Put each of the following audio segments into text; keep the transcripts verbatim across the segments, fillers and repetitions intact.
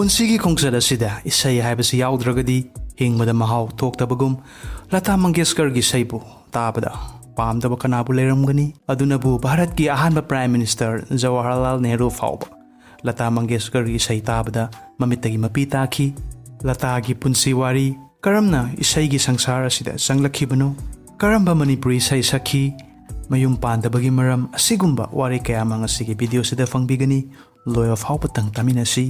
ꯄꯨꯟꯁꯤꯒꯤ ꯈꯣꯡꯆꯠ ꯑꯁꯤꯗ ꯏꯁꯩ ꯍꯥꯏꯕꯁꯤ ꯌꯥꯎꯗ꯭ꯔꯒꯗꯤ ꯍꯤꯡꯕꯗ ꯃꯍꯥꯎ ꯊꯣꯛꯇꯕꯒꯨꯝ, ꯂꯇꯥ ꯃꯪꯒꯦꯁꯀꯔꯒꯤ ꯏꯁꯩꯕꯨ ꯇꯥꯕꯗ ꯄꯥꯝꯗꯕ ꯀꯅꯥꯕꯨ ꯂꯩꯔꯝꯒꯅꯤ? ꯑꯗꯨꯅꯕꯨ ꯚꯥꯔꯠꯀꯤ ꯑꯍꯥꯟꯕ Prime Minister ꯖꯋꯥꯍꯔꯂꯥꯜ ꯅꯦꯍꯔꯨ ꯐꯥꯎꯕ ꯂꯇꯥ ꯃꯪꯒꯦꯁꯀꯔꯒꯤ ꯏꯁꯩ ꯇꯥꯕꯗ ꯃꯃꯤꯠꯇꯒꯤ ꯃꯄꯤ ꯇꯥꯈꯤ꯫ ꯂꯇꯥꯒꯤ ꯄꯨꯟꯁꯤ ꯋꯥꯔꯤ, ꯀꯔꯝꯅ ꯏꯁꯩꯒꯤ ꯁꯪꯁꯥꯔ ꯑꯁꯤꯗ ꯆꯪꯂꯛꯈꯤꯕꯅꯣ? ꯀꯔꯝꯕ ꯃꯅꯤꯄꯨꯔꯤ ꯏꯁꯩ ꯁꯛꯈꯤ? ꯃꯌꯨꯝ ꯄꯥꯟꯗꯕꯒꯤ ꯃꯔꯝ ꯑꯁꯤꯒꯨꯝꯕ ꯋꯥꯔꯤ ꯀꯌꯥꯃꯔꯨꯝ ꯉꯁꯤꯒꯤ video ꯁꯤꯗ ꯐꯪꯕꯤꯒꯅꯤ꯫ ꯂꯣꯏꯕ ꯐꯥꯎꯕꯇꯪ ꯇꯥꯃꯤꯟꯅꯁꯤ꯫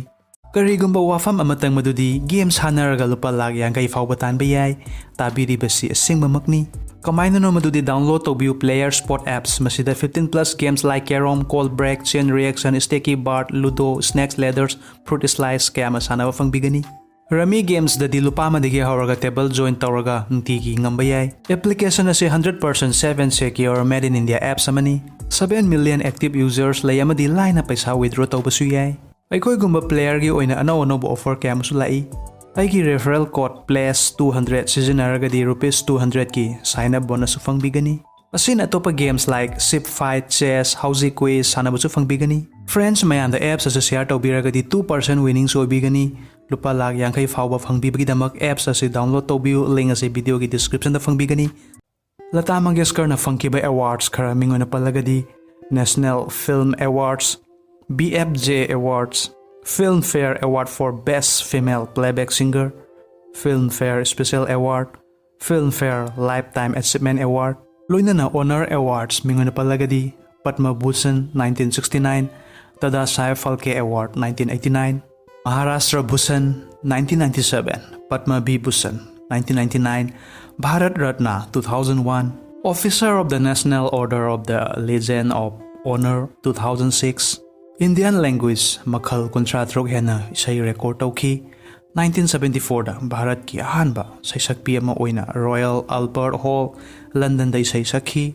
ꯀꯔꯤꯒꯨꯝꯕ ꯋꯥꯐꯝ ꯑꯃꯇꯪ ꯃꯗꯨꯗꯤ game ꯁꯥꯟꯅꯔꯒ ꯂꯨꯄꯥ ꯂꯥꯈ ꯌꯥꯡꯈꯩ ꯐꯥꯎꯕ ꯇꯥꯟꯕ ꯌꯥꯏ꯫ ꯇꯥꯕꯤꯔꯤꯕꯁꯤ ꯑꯁꯦꯡꯕꯃꯛꯅꯤ꯫ ꯀꯃꯥꯏꯅꯅꯣ ꯃꯗꯨꯗꯤ download ꯇꯧꯕꯤꯌꯨ Player Spot apps꯫ ꯃꯁꯤꯗ fifteen plus games like Carrom, Call Break, Chain Reaction, Sticky Bird, Ludo, Snakes Ladders, Fruit Slice ꯀꯌꯥ ꯑꯃ ꯁꯥꯟꯅꯕ ꯐꯪꯕꯤꯒꯅꯤ꯫ Rummy games ꯗꯗꯤ ꯂꯨꯄꯥ ꯑꯃꯗꯒꯤ ꯍꯧꯔꯒ table join ꯇꯧꯔꯒ ꯅꯨꯡꯇꯤꯒꯤ ꯉꯝꯕ ꯌꯥꯏ꯫ Application ꯑꯁꯤ hundred percent safe and secure made in India apps ꯑꯃꯅꯤ꯫ Seven million active users ꯂꯩ ꯑꯃꯗꯤ ꯂꯥꯏꯅ ꯄꯩꯁꯥ withdraw ꯇꯧꯕꯁꯨ ꯌꯥꯏ꯫ ꯑꯩꯈꯣꯏꯒꯨꯝꯕ player ꯒꯤ ꯑꯣꯏꯅ ꯑꯅꯧ ꯑꯅꯧꯕ offer ꯀꯌꯥ ꯑꯃꯁꯨ ꯂꯥꯛꯏ꯫ ꯑꯩꯒꯤ referral code PLAYS two hundred ꯁꯤꯖꯤꯟꯅꯔꯒꯗꯤ rupees two hundred ꯀꯤ sign up bonus ꯁꯨ ꯐꯪꯕꯤꯒꯅꯤ꯫ ꯑꯁꯤꯅ ꯑꯇꯣꯞꯄ games like Ship Fight, Chess, Housey Quiz ꯁꯥꯟꯅꯕꯁꯨ ꯐꯪꯕꯤꯒꯅꯤ꯫ Friends ꯃꯌꯥꯝꯗ apps ꯑꯁꯤ share ꯇꯧꯕꯤꯔꯒꯗꯤ two percent winning ꯁꯨ ꯑꯣꯏꯕꯤꯒꯅꯤ꯫ ꯂꯨꯄꯥ ꯂꯥꯈ ꯌꯥꯡꯈꯩ ꯐꯥꯎꯕ ꯐꯪꯕꯤꯕꯒꯤꯗꯃꯛ apps ꯑꯁꯤ download ꯇꯧꯕꯤꯌꯨ꯫ Link ꯑꯁꯤ video ꯒꯤ description ꯗ ꯐꯪꯕꯤꯒꯅꯤ꯫ ꯂꯇꯥ ꯃꯪꯒꯦꯁꯀꯔꯅ ꯐꯪꯈꯤꯕ awards ꯈꯔ ꯃꯤꯡ ꯑꯣꯏꯅ ꯄꯜꯂꯒꯗꯤ, National Film Awards, B F J Awards, Filmfare Award for Best Female Playback Singer, Filmfare Special Award, Filmfare Lifetime Achievement Award, ꯂꯣꯏꯅꯅ honor awards ꯃꯤꯡ ꯑꯣꯏꯅ ꯄꯜꯂꯒꯗꯤ, Padma Bhushan nineteen sixty-nine, Dada Saheb Phalke Award nineteen eighty-nine, Maharashtra Bhushan nineteen ninety-seven, Padma Vibhushan nineteen ninety-nine, Bharat Ratna two thousand one, Officer of the National Order of the Legion of Honor two thousand six, Indian language ꯃꯈꯜ ꯀꯨꯟꯊ꯭ꯔꯥ ꯇꯔꯨꯛ ꯍꯦꯟꯅ ꯏꯁꯩ record ꯇꯧꯈꯤ꯫ Nineteen seventy four ꯗ ꯚꯥꯔꯠꯀꯤ ꯑꯍꯥꯟꯕ ꯁꯩꯁꯛꯄꯤ ꯑꯃ ꯑꯣꯏꯅ Royal Albert Hall, London ꯗ ꯏꯁꯩ ꯁꯛꯈꯤ꯫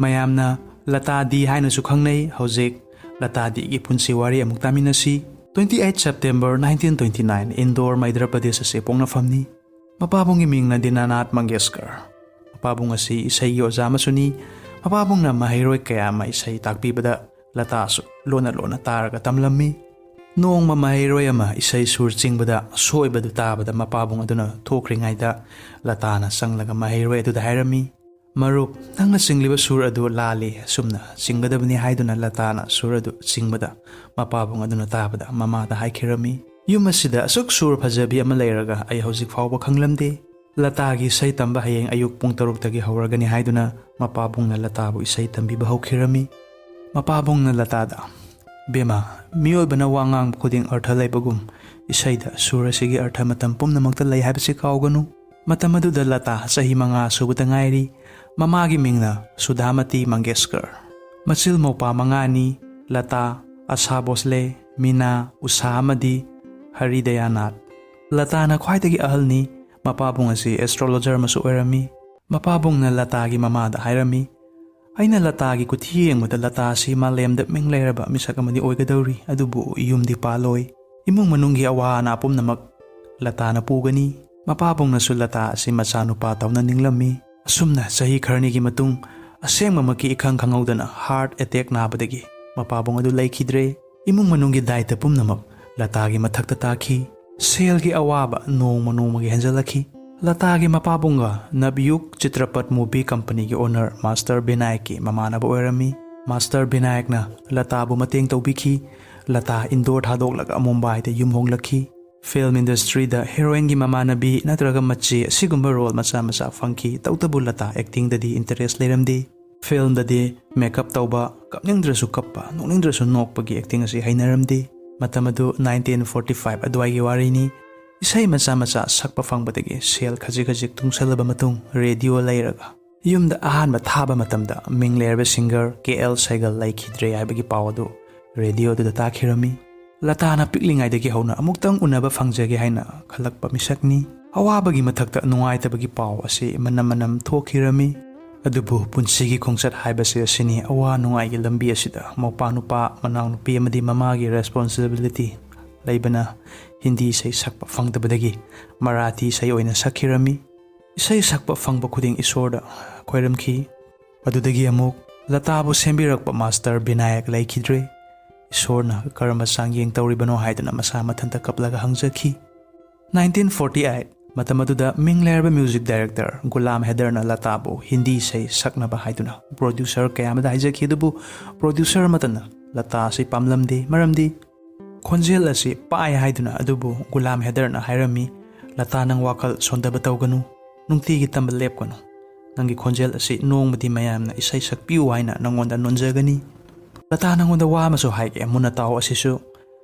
ꯃꯌꯥꯝꯅ ꯂꯇꯥ ꯗꯤ ꯍꯥꯏꯅꯁꯨ ꯈꯪꯅꯩ꯫ ꯍꯧꯖꯤꯛ ꯂꯇꯥ ꯗꯤꯒꯤ ꯄꯨꯟꯁꯤ ꯋꯥꯔꯤ ꯑꯃꯨꯛ ꯇꯥꯃꯤꯟꯅꯁꯤ꯫ Twenty eight September nineteen twenty nine, Indore, Madhya Pradesh ꯑꯁꯤ ꯄꯣꯛꯅꯐꯝꯅꯤ꯫ ꯃꯄꯥꯕꯨꯡꯒꯤ ꯃꯤꯡꯅ ꯗꯤꯅꯥꯅꯥꯊ ꯃꯪꯒꯦꯁꯀꯔ꯫ ꯃꯄꯥꯕꯨꯡ ꯑꯁꯤ ꯏꯁꯩꯒꯤ ꯑꯣꯖꯥ ꯑꯃꯁꯨꯅꯤ꯫ ꯃꯄꯥꯕꯨꯡꯅ ꯃꯍꯩꯔꯣꯏ ꯀꯌꯥ ꯑꯃ ꯏꯁꯩ ꯇꯥꯛꯄꯤꯕꯗ ꯂꯇꯥꯁꯨ ꯂꯣꯟꯅ ꯂꯣꯟꯅ ꯇꯥꯔꯒ ꯇꯝꯂꯝꯃꯤ꯫ ꯅꯣꯡꯃ ꯃꯍꯩꯔꯣꯏ ꯑꯃ ꯏꯁꯩ ꯁꯨꯔ ꯆꯤꯡꯕꯗ ꯁꯣꯏꯕꯗꯨ ꯇꯥꯕꯗ ꯃꯄꯥꯕꯨꯡ ꯑꯗꯨꯅ ꯊꯣꯛꯈ꯭ꯔꯤꯉꯩꯗ ꯂꯇꯥꯅ ꯆꯪꯂꯒ ꯃꯍꯩꯔꯣꯏ ꯑꯗꯨꯗ ꯍꯥꯏꯔꯝꯃꯤ, "ꯃꯔꯨꯞ, ꯅꯪꯅ ꯆꯤꯡꯂꯤꯕ ꯁꯨꯔ ꯑꯗꯨ ꯂꯥꯜꯂꯤ, ꯑꯁꯨꯝꯅ ꯆꯤꯡꯒꯗꯕꯅꯤ" ꯍꯥꯏꯗꯨꯅ ꯂꯇꯥꯅ ꯁꯨꯔ ꯑꯗꯨ ꯆꯤꯡꯕꯗ ꯃꯄꯥꯕꯨꯡ ꯑꯗꯨꯅ ꯇꯥꯕꯗ ꯃꯃꯥꯗ ꯍꯥꯏꯈꯤꯔꯝꯃꯤ, "ꯌꯨꯝ ꯑꯁꯤꯗ ꯑꯁꯨꯛ ꯁꯨꯔ ꯐꯖꯕꯤ ꯑꯃ ꯂꯩꯔꯒ ꯑꯩ ꯍꯧꯖꯤꯛ ꯐꯥꯎꯕ ꯈꯪꯂꯝꯗꯦ"꯫ ꯂꯇꯥꯒꯤ ꯏꯁꯩ ꯇꯝꯕ ꯍꯌꯦꯡ ꯑꯌꯨꯛ ꯄꯨꯡ ꯇꯔꯨꯛꯇꯒꯤ ꯍꯧꯔꯒꯅꯤ ꯍꯥꯏꯗꯨꯅ ꯃꯄꯥꯕꯨꯡꯅ ꯂꯇꯥꯕꯨ ꯏꯁꯩ ꯇꯝꯕꯤꯕ ꯍꯧꯈꯤꯔꯝꯃꯤ꯫ ꯃꯄꯥꯕꯨꯡꯅ ꯂꯇꯥꯗ, "ꯕꯦꯃꯥ, ꯃꯤꯑꯣꯏꯕꯅ ꯋꯥ ꯉꯥꯡꯕ ꯈꯨꯗꯤꯡ ꯑꯔꯊ ꯂꯩꯕꯒꯨꯝ, ꯏꯁꯩꯗ ꯁꯨꯔ ꯑꯁꯤꯒꯤ ꯑꯔꯊ ꯃꯇꯝ ꯄꯨꯝꯅꯃꯛꯇ ꯂꯩ ꯍꯥꯏꯕꯁꯤ ꯀꯥꯎꯒꯅꯨ"꯫ ꯃꯇꯝ ꯑꯗꯨꯗ ꯂꯇꯥ ꯆꯍꯤ ꯃꯉꯥ ꯁꯨꯕꯗ ꯉꯥꯏꯔꯤ꯫ ꯃꯃꯥꯒꯤ ꯃꯤꯡꯅ ꯁꯨꯙꯥꯃꯇꯤ ꯃꯪꯒꯦꯁꯀꯔ꯫ ꯃꯆꯤꯜ ꯃꯧꯄꯥ ꯃꯉꯥꯅꯤ: ꯂꯇꯥ, ꯑꯁꯥ ꯚꯣꯁꯂꯦ, ꯃꯤꯅꯥ, ꯎꯁꯥ ꯑꯃꯗꯤ ꯍꯔꯤꯗꯌꯥꯅꯥꯊ꯫ ꯂꯇꯥꯅ ꯈ꯭ꯋꯥꯏꯗꯒꯤ ꯑꯍꯜꯅꯤ꯫ ꯃꯄꯥꯕꯨꯡ ꯑꯁꯤ ꯑꯦꯁꯇ꯭ꯔꯣꯂꯣꯖꯔ ꯑꯃꯁꯨ ꯑꯣꯏꯔꯝꯃꯤ꯫ ꯃꯄꯥꯕꯨꯡꯅ ꯂꯇꯥꯒꯤ ꯃꯃꯥꯗ ꯍꯥꯏꯔꯝꯃꯤ, "ꯑꯩꯅ ꯂꯇꯥꯒꯤ ꯀꯨꯊꯤ ꯌꯦꯡꯕꯗ ꯂꯇꯥ ꯑꯁꯤ ꯃꯥꯂꯦꯝꯗ ꯃꯤꯡ ꯂꯩꯔꯕ ꯃꯤꯁꯛ ꯑꯃꯗꯤ ꯑꯣꯏꯒꯗꯧꯔꯤ, ꯑꯗꯨꯕꯨ ꯌꯨꯝꯗꯤ ꯄꯥꯜꯂꯣꯏ꯫ ꯏꯃꯨꯡ ꯃꯅꯨꯡꯒꯤ ꯑꯋꯥ ꯑꯅꯥ ꯄꯨꯝꯅꯃꯛ ꯂꯇꯥꯅ ꯄꯨꯒꯅꯤ"꯫ ꯃꯄꯥꯕꯨꯡꯅꯁꯨ ꯂꯇꯥ ꯑꯁꯤ ꯃꯆꯥꯅꯨꯄꯥ ꯇꯧꯅ ꯅꯤꯡꯂꯝꯃꯤ꯫ ꯑꯁꯨꯝꯅ ꯆꯍꯤ ꯈꯔꯅꯤꯒꯤ ꯃꯇꯨꯡ ꯑꯁꯦꯡꯕꯃꯛꯀꯤ ꯏꯈꯪ ꯈꯪꯍꯧꯗꯅ ꯍꯥꯔꯠ ꯑꯦꯇꯦꯛ ꯅꯥꯕꯗꯒꯤ ꯃꯄꯥꯕꯨꯡ ꯑꯗꯨ ꯂꯩꯈꯤꯗ꯭ꯔꯦ꯫ ꯏꯃꯨꯡ ꯃꯅꯨꯡꯒꯤ ꯗꯥꯏꯇ ꯄꯨꯝꯅꯃꯛ ꯂꯇꯥꯒꯤ ꯃꯊꯛꯇ ꯇꯥꯈꯤ꯫ ꯁꯦꯜꯒꯤ ꯑꯋꯥꯕ ꯅꯣꯡꯃ ꯅꯣꯡꯃꯒꯤ ꯍꯦꯟꯖꯜꯂꯛꯈꯤ꯫ ꯂꯇꯥꯒꯤ ꯃꯄꯥꯕꯨꯡꯒ ꯅꯕꯌꯨꯒ ꯆꯤꯇ꯭ꯔꯄꯠ ꯃꯨꯚꯤ ꯀꯝꯄꯅꯤꯒꯤ ꯑꯣꯅꯔ ꯃꯥꯁꯇꯔ ꯕꯤꯅꯥꯌꯛꯀꯤ ꯃꯃꯥꯟꯅꯕ ꯑꯣꯏꯔꯝꯃꯤ꯫ ꯃꯥꯁꯇꯔ ꯕꯤꯅꯥꯌꯛꯅ ꯂꯇꯥꯕꯨ ꯃꯇꯦꯡ ꯇꯧꯕꯤꯈꯤ꯫ ꯂꯇꯥ ꯏꯟꯗꯣꯔ ꯊꯥꯗꯣꯛꯂꯒ ꯃꯨꯝꯕꯥꯏꯗ ꯌꯨꯝ ꯍꯣꯡꯂꯛꯈꯤ꯫ ꯐꯤꯜꯝ ꯏꯟꯗꯁꯇ꯭ꯔꯤꯗ ꯍꯦꯔꯣꯏꯟꯒꯤ ꯃꯃꯥꯟꯅꯕꯤ ꯅꯠꯇ꯭ꯔꯒ ꯃꯆꯦ ꯑꯁꯤꯒꯨꯝꯕ ꯔꯣꯜ ꯃꯆꯥ ꯃꯆꯥ ꯐꯪꯈꯤ꯫ ꯇꯧꯇꯕꯨ ꯂꯇꯥ ꯑꯦꯛꯇꯤꯡꯗꯗꯤ ꯏꯟꯇꯔꯦꯁ ꯂꯩꯔꯝꯗꯦ꯫ ꯐꯤꯜꯝꯗꯗꯤ ꯃꯦꯀꯞ ꯇꯧꯕ, ꯀꯞꯅꯤꯡꯗ꯭ꯔꯁꯨ ꯀꯞꯄ, ꯅꯣꯛꯅꯤꯡꯗ꯭ꯔꯁꯨ ꯅꯣꯛꯄꯒꯤ ꯑꯦꯛꯇꯤꯡ ꯑꯁꯤ ꯍꯩꯅꯔꯝꯗꯦ꯫ ꯃꯇꯝ ꯑꯗꯨ ꯅꯥꯏꯟꯇꯤꯟ ꯐꯣꯔꯇꯤ ꯐꯥꯏꯚ ꯑꯗꯨꯋꯥꯏꯒꯤ ꯋꯥꯔꯤꯅꯤ꯫ ꯏꯁꯩ ꯃꯆꯥ ꯃꯆꯥ ꯁꯛꯄ ꯐꯪꯕꯗꯒꯤ ꯁꯦꯜ ꯈꯖꯤꯛ ꯈꯖꯤꯛ ꯇꯨꯡꯁꯜꯂꯕ ꯃꯇꯨꯡ ꯔꯦꯗꯤꯑꯣ ꯂꯩꯔꯒ ꯌꯨꯝꯗ ꯑꯍꯥꯟꯕ ꯊꯥꯕ ꯃꯇꯝꯗ ꯃꯤꯡ ꯂꯩꯔꯕ ꯁꯤꯡꯒꯔ ꯀꯦ ꯑꯦꯜ ꯁꯩꯒꯜ ꯂꯩꯈꯤꯗ꯭ꯔꯦ ꯍꯥꯏꯕꯒꯤ ꯄꯥꯎ ꯑꯗꯨ ꯔꯦꯗꯤꯑꯣꯗꯨꯗ ꯇꯥꯈꯤꯔꯝꯃꯤ꯫ ꯂꯇꯥꯅ ꯄꯤꯛꯂꯤꯉꯩꯗꯒꯤ ꯍꯧꯅ ꯑꯃꯨꯛꯇꯪ ꯎꯅꯕ ꯐꯪꯖꯒꯦ ꯍꯥꯏꯅ ꯈꯜꯂꯛꯄ ꯃꯤꯁꯛꯅꯤ꯫ ꯑꯋꯥꯕꯒꯤ ꯃꯊꯛꯇ ꯅꯨꯡꯉꯥꯏꯇꯕꯒꯤ ꯄꯥꯎ ꯑꯁꯤ ꯃꯅꯝ ꯃꯅꯝ ꯊꯣꯛꯈꯤꯔꯝꯃꯤ꯫ ꯑꯗꯨꯕꯨ ꯄꯨꯟꯁꯤꯒꯤ ꯈꯣꯡꯆꯠ ꯍꯥꯏꯕꯁꯦ ꯑꯁꯤꯅꯤ꯫ ꯑꯋꯥ ꯅꯨꯡꯉꯥꯏꯒꯤ ꯂꯝꯕꯤ ꯑꯁꯤꯗ ꯃꯧꯄꯥ ꯅꯨꯄꯥ, ꯃꯅꯥꯎꯅꯨꯄꯤ ꯑꯃꯗꯤ ꯃꯃꯥꯒꯤ ꯔꯦꯁꯄꯣꯟꯁꯤꯕꯤꯂꯤꯇꯤ ꯂꯩꯕꯅ ꯍꯤꯟꯗꯤ ꯏꯁꯩ ꯁꯛꯄ ꯐꯪꯗꯕꯗꯒꯤ ꯃꯔꯥꯊꯤ ꯏꯁꯩ ꯑꯣꯏꯅ ꯁꯛꯈꯤꯔꯝꯃꯤ꯫ ꯏꯁꯩ ꯁꯛꯄ ꯐꯪꯕ ꯈꯨꯗꯤꯡ ꯏꯁꯣꯔꯗ ꯈꯣꯏꯔꯝꯈꯤ꯫ ꯑꯗꯨꯗꯒꯤ ꯑꯃꯨꯛ ꯂꯇꯥꯕꯨ ꯁꯦꯝꯕꯤꯔꯛꯄ ꯃꯥꯁꯇꯔ ꯕꯤꯅꯥꯌꯛ ꯂꯩꯈꯤꯗ꯭ꯔꯦ꯫ "ꯏꯁꯣꯔꯅ ꯀꯔꯝꯕ ꯆꯥꯡꯌꯦꯡ ꯇꯧꯔꯤꯕꯅꯣ?" ꯍꯥꯏꯗꯨꯅ ꯃꯁꯥ ꯃꯊꯟꯇ ꯀꯞꯂꯒ ꯍꯪꯖꯈꯤ꯫ Nineteen forty eight, ꯃꯇꯝ ꯑꯗꯨꯗ ꯃꯤꯡ ꯂꯩꯔꯕ ꯃ꯭ꯌꯨꯖꯤꯛ ꯗꯥꯏꯔꯦꯛꯇꯔ ꯒꯨꯂꯥꯝ ꯍꯦꯗꯔꯅ ꯂꯇꯥꯕꯨ ꯍꯤꯟꯗꯤ ꯏꯁꯩ ꯁꯛꯅꯕ ꯍꯥꯏꯗꯨꯅ ꯄ꯭ꯔꯣꯗ꯭ꯌꯨꯁꯔ ꯀꯌꯥ ꯑꯃꯗ ꯍꯥꯏꯖꯈꯤ, ꯑꯗꯨꯕꯨ ꯄ꯭ꯔꯣꯗ꯭ꯌꯨꯁꯔ ꯑꯃꯠꯇꯅ ꯂꯇꯥ ꯑꯁꯤ ꯄꯥꯝꯂꯝꯗꯦ꯫ ꯃꯔꯝꯗꯤ ꯈꯣꯟꯖꯦꯜ ꯑꯁꯤ ꯄꯥꯏ ꯍꯥꯏꯗꯨꯅ꯫ ꯑꯗꯨꯕꯨ ꯒꯨꯂꯥꯝ ꯍꯦꯗꯔꯅ ꯍꯥꯏꯔꯝꯃꯤ, "ꯂꯇꯥ, ꯅꯪ ꯋꯥꯈꯜ ꯁꯣꯟꯊꯕ ꯇꯧꯒꯅꯨ, ꯅꯨꯡꯇꯤꯒꯤ ꯇꯝꯕ ꯂꯦꯞꯀꯅꯨ꯫ ꯅꯪꯒꯤ ꯈꯣꯟꯖꯦꯜ ꯑꯁꯤ ꯅꯣꯡꯃꯗꯤ ꯃꯌꯥꯝꯅ ꯏꯁꯩ ꯁꯛꯄꯤꯌꯨ ꯍꯥꯏꯅ ꯅꯪꯉꯣꯟꯗ ꯅꯣꯟꯖꯒꯅꯤ꯫ ꯂꯇꯥ, ꯅꯪꯉꯣꯟꯗ ꯋꯥ ꯑꯃꯁꯨ ꯍꯥꯏꯒꯦ, ꯃꯨꯟꯅ ꯇꯥꯎ ꯑꯁꯤꯁꯨ꯫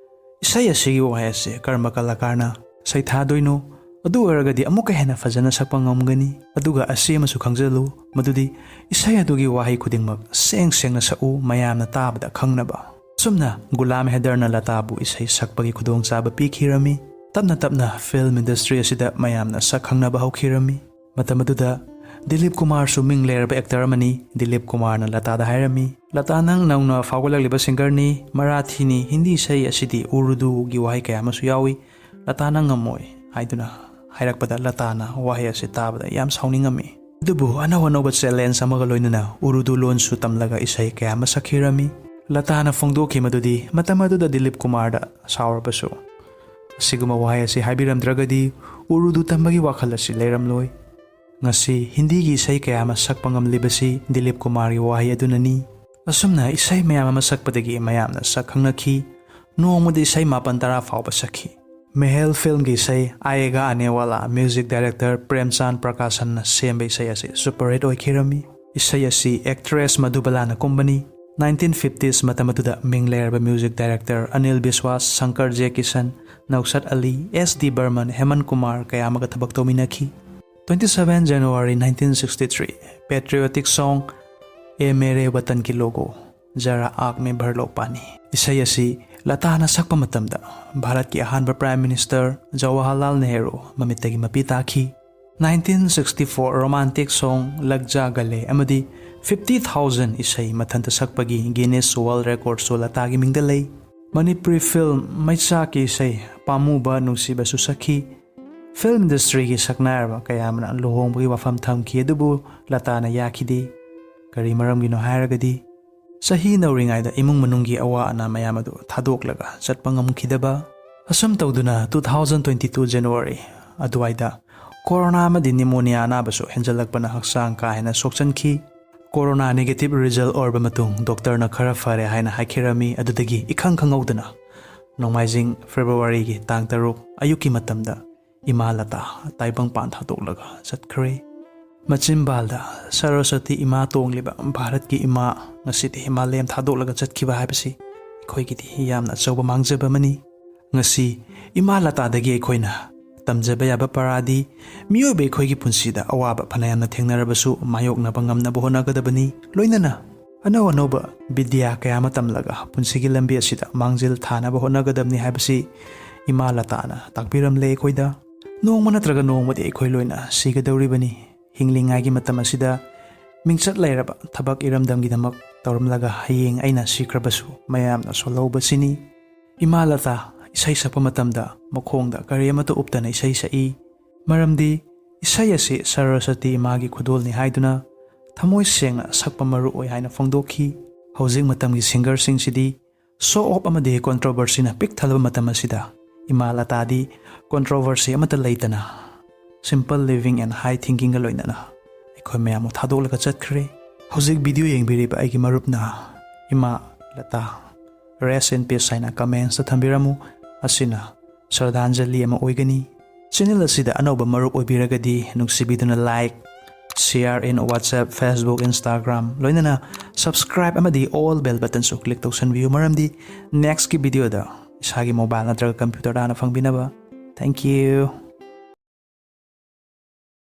ꯏꯁꯩ ꯑꯁꯤꯒꯤ ꯋꯥꯍꯩ ꯑꯁꯤ ꯀꯔꯝꯕ ꯀꯂꯥꯀꯥꯔꯅ ꯁꯩꯊꯥꯗꯣꯏꯅꯣ? ꯑꯗꯨ ꯑꯣꯏꯔꯒꯗꯤ ꯑꯃꯨꯛꯀ ꯍꯦꯟꯅ ꯐꯖꯅ ꯁꯛꯄ ꯉꯝꯒꯅꯤ꯫ ꯑꯗꯨꯒ ꯑꯁꯤ ꯑꯃꯁꯨ ꯈꯪꯖꯜꯂꯨ, ꯃꯗꯨꯗꯤ ꯏꯁꯩ ꯑꯗꯨꯒꯤ ꯋꯥꯍꯩ ꯈꯨꯗꯤꯡꯃꯛ ꯁꯦꯡ ꯁꯦꯡꯅ ꯁꯛꯎ, ꯃꯌꯥꯝꯅ ꯇꯥꯕꯗ ꯈꯪꯅꯕ"꯫ ꯑꯁꯨꯝꯅ ꯒꯨꯂꯥꯝ ꯍꯦꯗꯔꯅ ꯂꯇꯥꯕꯨ ꯏꯁꯩ ꯁꯛꯄꯒꯤ ꯈꯨꯗꯣꯡꯆꯥꯕ ꯄꯤꯈꯤꯔꯝꯃꯤ꯫ ꯇꯞꯅ ꯇꯞꯅ ꯐꯤꯜꯝ ꯏꯟꯗꯁꯇ꯭ꯔꯤ ꯑꯁꯤꯗ ꯃꯌꯥꯝꯅ ꯁꯛ ꯈꯪꯅꯕ ꯍꯧꯈꯤꯔꯝꯃꯤ꯫ ꯃꯇꯝ ꯑꯗꯨꯗ ꯗꯤꯂꯤꯞ ꯀꯨꯃꯥꯔꯁꯨ ꯃꯤꯡ ꯂꯩꯔꯕ ꯑꯦꯛꯇꯔ ꯑꯃꯅꯤ꯫ ꯗꯤꯂꯤꯞ ꯀꯨꯃꯥꯔꯅ ꯂꯇꯥꯗ ꯍꯥꯏꯔꯝꯃꯤ, "ꯂꯇꯥ, ꯅꯪ ꯅꯧꯅ ꯐꯥꯎꯒꯠꯂꯛꯂꯤꯕ ꯁꯤꯡꯒꯔꯅꯤ, ꯃꯔꯥꯊꯤꯅꯤ, ꯍꯤꯟꯗꯤ ꯏꯁꯩ ꯑꯁꯤꯗꯤ ꯎꯔꯨꯗꯨꯒꯤ ꯋꯥꯍꯩ ꯀꯌꯥ ꯑꯃꯁꯨ ꯌꯥꯎꯏ꯫ ꯂꯇꯥ, ꯅꯪ ꯉꯝꯃꯣꯏ" ꯍꯥꯏꯗꯨꯅ ꯍꯥꯏꯔꯛꯄꯗ ꯂꯇꯥꯅ ꯋꯥꯍꯩ ꯑꯁꯤ ꯇꯥꯕꯗ ꯌꯥꯝ ꯁꯥꯎꯅꯤꯡꯉꯝꯃꯤ꯫ ꯑꯗꯨꯕꯨ ꯑꯅꯧ ꯑꯅꯧꯕ ꯆꯦꯂꯦꯟꯖ ꯑꯃꯒ ꯂꯣꯏꯅꯅ ꯎꯔꯨꯗꯨ ꯂꯣꯟꯁꯨ ꯇꯝꯂꯒ ꯏꯁꯩ ꯀꯌꯥ ꯑꯃ ꯁꯛꯈꯤꯔꯝꯃꯤ꯫ ꯂꯇꯥꯅ ꯐꯣꯡꯗꯣꯛꯈꯤ ꯃꯗꯨꯗꯤ ꯃꯇꯝ ꯑꯗꯨꯗ ꯗꯤꯂꯤꯞ ꯀꯨꯃꯥꯔꯗ ꯁꯥꯎꯔꯕꯁꯨ, "ꯑꯁꯤꯒꯨꯝꯕ ꯋꯥꯍꯩ ꯑꯁꯤ ꯍꯥꯏꯕꯤꯔꯝꯗ꯭ꯔꯒꯗꯤ ꯎꯔꯨꯗꯨ ꯇꯝꯕꯒꯤ ꯋꯥꯈꯜ ꯑꯁꯤ ꯂꯩꯔꯝꯂꯣꯏ꯫ ꯉꯁꯤ ꯍꯤꯟꯗꯤꯒꯤ ꯏꯁꯩ ꯀꯌꯥ ꯑꯃ ꯁꯛꯄ ꯉꯝꯂꯤꯕꯁꯤ ꯗꯤꯂꯤꯞ ꯀꯨꯃꯥꯔꯒꯤ ꯋꯥꯍꯩ ꯑꯗꯨꯅꯅꯤ"꯫ ꯑꯁꯨꯝꯅ ꯏꯁꯩ ꯃꯌꯥꯝ ꯑꯃ ꯁꯛꯄꯗꯒꯤ ꯃꯌꯥꯝꯅ ꯁꯛ ꯈꯪꯅꯈꯤ꯫ ꯅꯣꯡꯃꯗ ꯏꯁꯩ ꯃꯥꯄꯟ ꯇꯔꯥ ꯐꯥꯎꯕ ꯁꯛꯈꯤ꯫ ꯃꯦꯍꯦꯜ ꯐꯤꯜꯝꯒꯤ ꯏꯁꯩ "ꯑꯥꯌꯦꯒꯥ ꯑꯥꯅꯦ ꯋꯥꯂꯥ", ꯃ꯭ꯌꯨꯖꯤꯛ ꯗꯥꯏꯔꯦꯛꯇꯔ ꯄ꯭ꯔꯦꯝꯆꯥꯟꯗ ꯄ꯭ꯔꯀꯥꯁꯟꯅ ꯁꯦꯝꯕ ꯏꯁꯩ ꯑꯁꯤ ꯁꯨꯄꯔ ꯍꯤꯠ ꯑꯣꯏꯈꯤꯔꯝꯃꯤ꯫ ꯏꯁꯩ ꯑꯁꯤ ꯑꯦꯛꯇ꯭ꯔꯦꯁ ꯃꯙꯨꯕꯂꯥꯅ ꯀꯨꯝꯕꯅꯤ꯫ Nineteen fifties ꯃꯇꯝ ꯑꯗꯨꯗ ꯃꯤꯡ ꯂꯩꯔꯕ music director Anil ꯕꯤꯁꯋꯥꯁ, Shankar J Kisan, ꯅꯧꯁꯠ ꯑꯂꯤ, ꯑꯦꯁ ꯗꯤ ꯕꯔꯃꯟ, ꯍꯦꯃꯟ ꯀꯨꯃꯥꯔ ꯀꯌꯥ ꯑꯃꯒ ꯊꯕꯛ ꯇꯧꯃꯤꯟꯅꯈꯤ꯫ Twenty seven January nineteen sixty three, patriotic song "ꯑꯦ ꯃꯦꯔꯦ ꯋꯇꯟ ꯀꯤ ꯂꯣꯒꯣ, ꯖꯔꯥ ꯑꯥꯒ ꯃꯦ ꯚꯔ ꯂꯣ ꯄꯥꯅꯤ"꯫ ꯏꯁꯩ ꯑꯁꯤ ꯂꯇꯥꯅ ꯁꯛꯄ ꯃꯇꯝꯗ ꯚꯥꯔꯠꯀꯤ ꯑꯍꯥꯟꯕ ꯄ꯭ꯔꯥꯏꯝ ꯃꯤꯅꯤꯁꯇꯔ ꯖꯋꯥꯍꯔꯂꯥꯜ ꯅꯦꯍꯔꯨ ꯃꯃꯤꯠꯇꯒꯤ ꯃꯄꯤ ꯇꯥꯈꯤ꯫ Nineteen sixty four romantic song "ꯂꯒ ꯖꯥ ꯒꯂꯦ" ꯑꯃꯗꯤ fifty thousand ꯏꯁꯩ ꯃꯊꯟꯇ ꯁꯛꯄꯒꯤ Guinness World Recordꯁꯨ ꯂꯇꯥꯒꯤ ꯃꯤꯡꯗ ꯂꯩ꯫ ꯃꯅꯤꯄꯨꯔꯤ ꯐꯤꯜꯝ ꯃꯩꯆꯥꯛꯀꯤ ꯏꯁꯩ "ꯄꯥꯝꯃꯨꯕ ꯅꯨꯡꯁꯤꯕ"ꯁꯨ ꯁꯛꯈꯤ꯫ ꯐꯤꯜꯝ ꯏꯟꯗꯁꯇ꯭ꯔꯤꯒꯤ ꯁꯛꯅꯥꯏꯔꯕ ꯀꯌꯥ ꯑꯃꯅ ꯂꯨꯍꯣꯡꯕꯒꯤ ꯋꯥꯐꯝ ꯊꯝꯈꯤ, ꯑꯗꯨꯕꯨ ꯂꯇꯥꯅ ꯌꯥꯈꯤꯗꯦ꯫ ꯀꯔꯤ ꯃꯔꯝꯒꯤꯅꯣ ꯍꯥꯏꯔꯒꯗꯤ, ꯆꯍꯤ ꯅꯧꯔꯤꯉꯩꯗ ꯏꯃꯨꯡ ꯃꯅꯨꯡꯒꯤ ꯑꯋꯥ ꯑꯅꯥ ꯃꯌꯥꯝ ꯑꯗꯨ ꯊꯥꯗꯣꯛꯂꯒ ꯆꯠꯄ ꯉꯝꯈꯤꯗꯕ꯫ ꯑꯁꯨꯝ ꯇꯧꯗꯨꯅ two thousand twenty two January ꯑꯗꯨꯋꯥꯏꯗ ꯀꯣꯔꯣꯅꯥ ꯑꯃꯗꯤ ꯅꯤꯃꯣꯅꯤꯌꯥ ꯑꯅꯥꯕꯁꯨ ꯍꯦꯟꯖꯜꯂꯛꯄꯅ ꯍꯛꯆꯥꯡ ꯀꯥ ꯍꯦꯟꯅ ꯁꯣꯛꯆꯟꯈꯤ꯫ ꯀꯣꯔꯣꯅꯥ negative result ꯑꯣꯏꯔꯕ ꯃꯇꯨꯡ ꯗꯣꯛꯇꯔꯅ ꯈꯔ ꯐꯔꯦ ꯍꯥꯏꯅ ꯍꯥꯏꯈꯤꯔꯝꯃꯤ꯫ ꯑꯗꯨꯗꯒꯤ ꯏꯈꯪ ꯈꯪꯍꯧꯗꯅ ꯅꯣꯡꯃꯥꯏꯖꯤꯡ Februaryꯒꯤ ꯇꯥꯡ ꯇꯔꯨꯛ ꯑꯌꯨꯛꯀꯤ ꯃꯇꯝꯗ ꯏꯃꯥ ꯂꯇꯥ ꯇꯥꯏꯕꯪꯄꯥꯟ ꯊꯥꯗꯣꯛꯂꯒ ꯆꯠꯈ꯭ꯔꯦ꯫ ꯃꯆꯤꯝꯕꯥꯜꯗ ꯁꯔꯁ꯭ꯋꯇꯤ ꯏꯃꯥ ꯇꯣꯡꯂꯤꯕ ꯚꯥꯔꯠꯀꯤ ꯏꯃꯥ ꯉꯁꯤꯗꯤ ꯃꯥꯂꯦꯝ ꯊꯥꯗꯣꯛꯂꯒ ꯆꯠꯈꯤꯕ ꯍꯥꯏꯕꯁꯤ ꯑꯩꯈꯣꯏꯒꯤꯗꯤ ꯌꯥꯝꯅ ꯑꯆꯧꯕ ꯃꯥꯡꯖꯕ ꯑꯃꯅꯤ꯫ ꯉꯁꯤ ꯏꯃꯥ ꯂꯇꯥꯗꯒꯤ ꯑꯩꯈꯣꯏꯅ ꯇꯝꯖꯕ ꯌꯥꯕ ꯄꯔꯥꯗꯤ ꯃꯤꯑꯣꯏꯕ ꯑꯩꯈꯣꯏꯒꯤ ꯄꯨꯟꯁꯤꯗ ꯑꯋꯥꯕ ꯐꯅꯌꯥꯝꯅ ꯊꯦꯡꯅꯔꯕꯁꯨ ꯃꯥꯌꯣꯛꯅꯕ ꯉꯝꯅꯕ ꯍꯣꯠꯅꯒꯗꯕꯅꯤ꯫ ꯂꯣꯏꯅꯅ ꯑꯅꯧ ꯑꯅꯧꯕ ꯕꯤꯗ꯭ꯌꯥ ꯀꯌꯥ ꯑꯃ ꯇꯝꯂꯒ ꯄꯨꯟꯁꯤꯒꯤ ꯂꯝꯕꯤ ꯑꯁꯤꯗ ꯃꯥꯡꯖꯤꯜ ꯊꯥꯅꯕ ꯍꯣꯠꯅꯒꯗꯕꯅꯤ ꯍꯥꯏꯕꯁꯤ ꯏꯃꯥ ꯂꯇꯥꯅ ꯇꯥꯛꯄꯤꯔꯝꯂꯦ ꯑꯩꯈꯣꯏꯗ꯫ ꯅꯣꯡꯃ ꯅꯠꯇ꯭ꯔꯒ ꯅꯣꯡꯃꯗꯤ ꯑꯩꯈꯣꯏ ꯂꯣꯏꯅ ꯁꯤꯒꯗꯧꯔꯤꯕꯅꯤ꯫ ꯍꯤꯡꯂꯤꯉꯥꯏꯒꯤ ꯃꯇꯝ ꯑꯁꯤꯗ ꯃꯤꯡꯆꯠ ꯂꯩꯔꯕ ꯊꯕꯛ ꯏꯔꯝꯗꯝꯒꯤꯗꯃꯛ ꯇꯧꯔꯝꯂꯒ ꯍꯌꯦꯡ ꯑꯩꯅ ꯁꯤꯈ꯭ꯔꯕꯁꯨ ꯃꯌꯥꯝꯅ ꯁꯣꯜꯍꯧꯕꯁꯤꯅꯤ꯫ ꯏꯃꯥ ꯂꯇꯥ ꯏꯁꯩ ꯁꯛꯄ ꯃꯇꯝꯗ ꯃꯈꯣꯡꯗ ꯀꯔꯤ ꯑꯃꯠꯇ ꯎꯞꯇꯅ ꯏꯁꯩ ꯁꯛꯏ꯫ ꯃꯔꯝꯗꯤ ꯏꯁꯩ ꯑꯁꯤ ꯁꯔꯁ꯭ꯋꯇꯤ ꯏꯃꯥꯒꯤ ꯈꯨꯗꯣꯜꯅꯤ ꯍꯥꯏꯗꯨꯅ ꯊꯃꯣꯏ ꯁꯦꯡꯅ ꯁꯛꯄ ꯃꯔꯨ ꯑꯣꯏ ꯍꯥꯏꯅ ꯐꯣꯡꯗꯣꯛꯈꯤ꯫ ꯍꯧꯖꯤꯛ ꯃꯇꯝꯒꯤ ꯁꯤꯡꯒꯔꯁꯤꯡꯁꯤꯗꯤ show off ꯑꯃꯗꯤ controversyꯅ ꯄꯤꯛ ꯊꯜꯂꯕ ꯃꯇꯝ ꯑꯁꯤꯗ ꯏꯃꯥ ꯂꯇꯥꯗꯤ controversy ꯑꯃꯠꯇ ꯂꯩꯇꯅ simple living and high thinkingꯒ ꯂꯣꯏꯅꯅ ꯑꯩꯈꯣꯏ ꯃꯌꯥꯝꯕꯨ ꯊꯥꯗꯣꯛꯂꯒ ꯆꯠꯈ꯭ꯔꯦ꯫ ꯍꯧꯖꯤꯛ video ꯌꯦꯡꯕꯤꯔꯤꯕ ꯑꯩꯒꯤ ꯃꯔꯨꯞꯅ ꯏꯃꯥ ꯂꯇꯥ rest in peace ꯍꯥꯏꯅ commentsꯇ ꯊꯝꯕꯤꯔꯝꯃꯨ꯫ ꯑꯁꯤꯅ ꯁ꯭ꯔꯗꯥꯟꯖꯂꯤ ꯑꯃ ꯑꯣꯏꯒꯅꯤ꯫ Channel ꯑꯁꯤꯗ ꯑꯅꯧꯕ ꯃꯔꯨꯞ ꯑꯣꯏꯕꯤꯔꯒꯗꯤ ꯅꯨꯡꯁꯤꯕꯤꯗꯨꯅ like, share in WhatsApp, Facebook, Instagram, ꯂꯣꯏꯅꯅ subscribe ꯑꯃꯗꯤ all bell buttonꯁꯨ click ꯇꯧꯁꯟꯕꯤꯌꯨ꯫ ꯃꯔꯝꯗꯤ nextꯀꯤ videoꯗ ꯏꯁꯥꯒꯤ mobile ꯅꯠꯇ꯭ꯔꯒ computerꯗ ꯍꯥꯟꯅ ꯐꯪꯕꯤꯅꯕ꯫ Thank you꯫